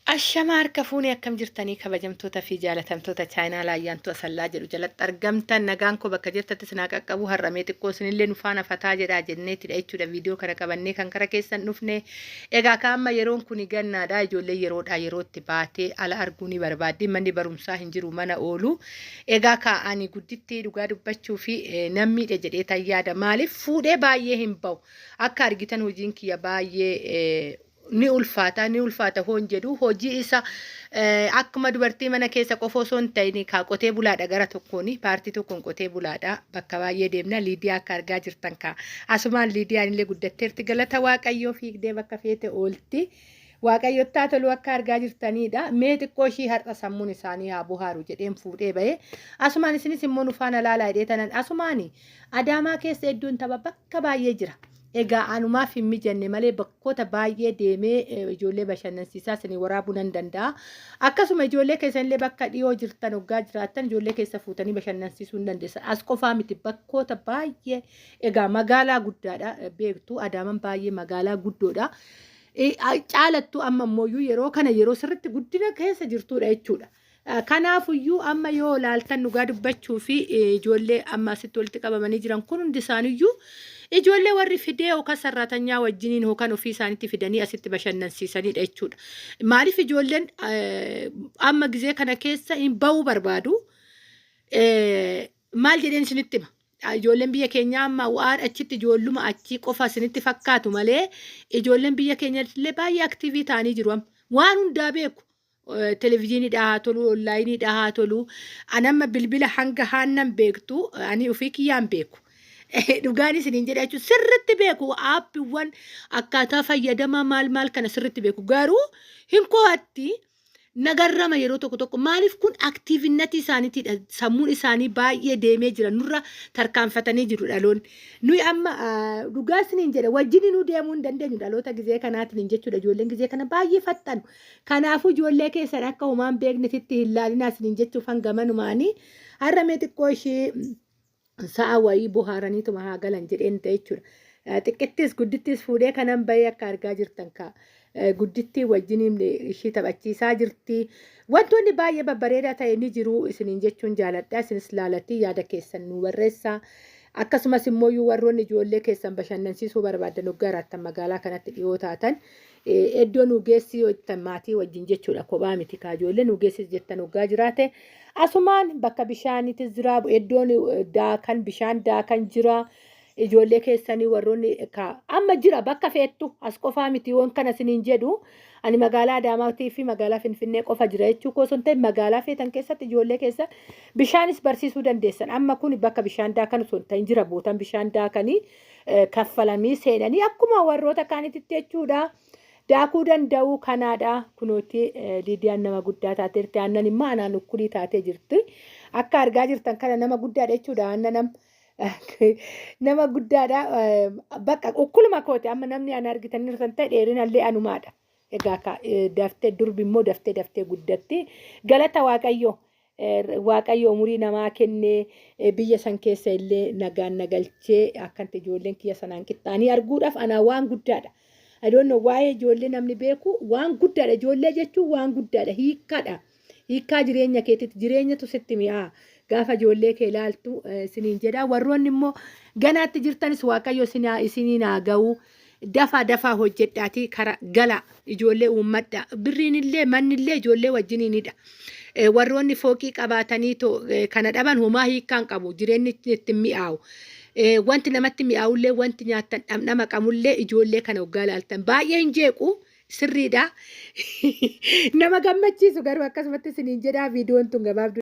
Ashamaa harka fuunee akkam jirtanii kabajamtoota fi jaalatamtoota chaayinaa Ayyaantuu Asallaa jedhu jalatti argamtan nagaan koo bakka jirtatti isin haa qaqqabu har'amee xiqqoo isinillee nu faana fataa jedhaa jenneetidha jechuudha viidiyoo kana qabannee kan kara keessan dhufne. Egaa ka amma yeroon kun gannaadha, ijoollee yeroodhaa yerootti baatee ala arguu ni barbaaddi, manni barumsaa hin jiru, mana oolu. Egaa ka ani gudditti dhugaa dubbachuu fi nan miidhe jedhee tan yaada, maaliif fuudhee baay'ee hin bahu. Akka argitan hojiin kiyya baay'ee ni ulfaata, ni ulfaata hoon jedhu hojii isa akkuma dubartii mana keessa qofa osoo hin ta'in kaa qotee bulaadha, gara tokkoon paartii tokkoon qotee bulaadha, bakka baay'ee deemna. Liidiyaa akka argaa jirtan kaa asumaan Liidiyaan illee guddatteerti, galata Waaqayyoo, fiigdee bakka feete oolti. Waaqayyottaa tolu akka argaa jirtanidha. Mee xiqqoo ishii har'a sammuun isaanii haa bohaaru jedheen fuudhee bahee asumaan isinis immoo nu faana laalaa jedhee tanan asumaani Adaamaa keessa iddoon tapha bakka baay'ee jira. Egaa anumaaf hin mijanne malee bakkoota baay'ee deemee ijoollee bashannansiisaa isinii waraabuu nan danda'a. Akkasuma ijoollee keessanillee bakka dhiyoo jirtan hoggaa jiraattan ijoollee keessa fuutanii bashannansiisuu hin dandeessan. As qofaa miti, bakkoota baay'ee, egaa magaalaa guddaadha beektu, Adaaman baay'ee magaalaa guddoodha. Caalattuu amma immoo yeroo kana yeroo sirriitti guddina keessa jirtudha jechuudha. Kanaafuyyuu amma yoo ilaaltan dhugaa dubbachuu fi ijoollee amma asitti walitti qabamanii jiran kun hundi isaaniyyuu ijoollee warri fidee yookaan sarraatanyaa wajjiniin yookaan ofii isaaniitti fidanii asitti bashannansiisanidha jechuudha. Maaliif ijoolleen amma gizee kana keessa hin ba'uu barbaadu? Maal jedheen isinitti hima? Ijoolleen biyya keenyaa amma waan achitti ijoolluma achii qofa isinitti fakkaatu malee ijoolleen biyya keenya illee baay'ee active ta'anii jiru amma. Waan hundaa beeku. Televezyiiniidhaa haa tolu, onlaayiniidhaa haa tolu. Ani amma bilbila hanga haannan beektu ani ofii kiyyaan beeku. Dhugaan isiniin jedha jechuun sirritti beeku, aappiiwwan akkaataa fayyadamaa maal maal kana sirritti beeku. Garuu hin ko'atti nagarrama yeroo tokko tokko, maaliif kun activeness isaaniitiidha, sammuun isaanii baay'ee deemee jira, nurra tarkaanfatanii jiru dhaloonni. Nuyi amma dhugaa isiniin jedha wajjin nu deemuu hin dandeenyu dhaloota gizee kanaatiin jechuudha, ijoolleen gizee kana baay'ee faxxanu. Kanaafuu ijoollee keessan akka homaan beeknetitti hin laalinaa isiniin jechuuf hangamanumaanii har'a mee xiqqoo ishee sa'a wayii bohaaraniituma haa galan jedheen ta'e jechuudha. Xiqqittis guddittis fuudhee kanan bahee akka argaa jirtan kaa guddittii wajjiniin ishii taphachiisaa jirti. Wantoonni baay'ee babbareedaa ta'e ni jiru isiniin jechuun jaaladha. Isinis laalattii yaada keessan nu barreessaa. Akkasumas immoo warroonni ijoollee keessan bashannansiisuu barbaadan hoggaa jiraattan magaalaa kanatti dhiyoo taatan iddoo nu geessi jettan maatii wajjin jechuudha, kophaa miti kaa, ijoollee nu geessis jettan hoggaa jiraate asumaan bakka bishaaniitis jira, iddoon daakan bishaan daakan jira. Ijoollee keessanii warroonni ka amma jira bakka feettu, as qofaa miti. Yoon kana isiniin jedhu ani magaalaa Adaamaatii fi magaalaa Finfinnee qofa jira jechuu koo osoo hin ta'in magaalaa feetan keessatti ijoollee keessa bishaanis barsiisuu dandeessan. Amma kun bakka bishaan daakan osoo hin ta'in jira bootan bishaan daakanii kaffalamii seenanii akkuma warroota kaanitti jechuudha. Daakuu danda'u kanaadha. Kunooti Liidiyaan nama guddaa taateerti. Aannan immoo anaan ukkulii taatee jirti. Akka argaa jirtan kana nama guddaadha jechuudha. Aannan nama guddaadha. Bakka ukkuluma kooti amma namni ana argitan irra ta'e dheerinallee anumaadha. Egaa daftee durbi immoo daftee daftee guddatti. Galata Waaqayyoo. Waaqayyo umurii namaa kennee biyya san keessa illee nagaan nagalchee akkanti ijoolleen kiyya sanaan qixxaanii arguudhaaf anaa waan guddaadha. I don't know, waa'ee ijoollee namni beeku waan guddaadha. Ijoollee jechuun waan guddaadha. Hiikkaadha. Hiikkaa jireenya keetitti jireenyatu sitti mi'aa. Gaafa ijoollee kee ilaaltu isiniin jedha. Warroonni immoo ganaatti jirtanis Waaqayyo isiniin haa ga'u. Dafaa dafaa hojjedhaatii kara gala, ijoollee uummadha. Birriin illee manni illee ijoollee wajjiniinidha. Warroonni fooqii qabaatanii kana dhaban homaa hiikkaan qabu. Jireenyi itti mi'aawu. Wanti namatti mi'aawullee, wanti nyaattan dhamdhama qabullee ijoollee kana hoggaa ilaaltan baay'ee hin jeequ. Sirriidha. Nama gammachiisu garuu akkasumatti isiniin jedhaa viidiyoon tun gabaabduu.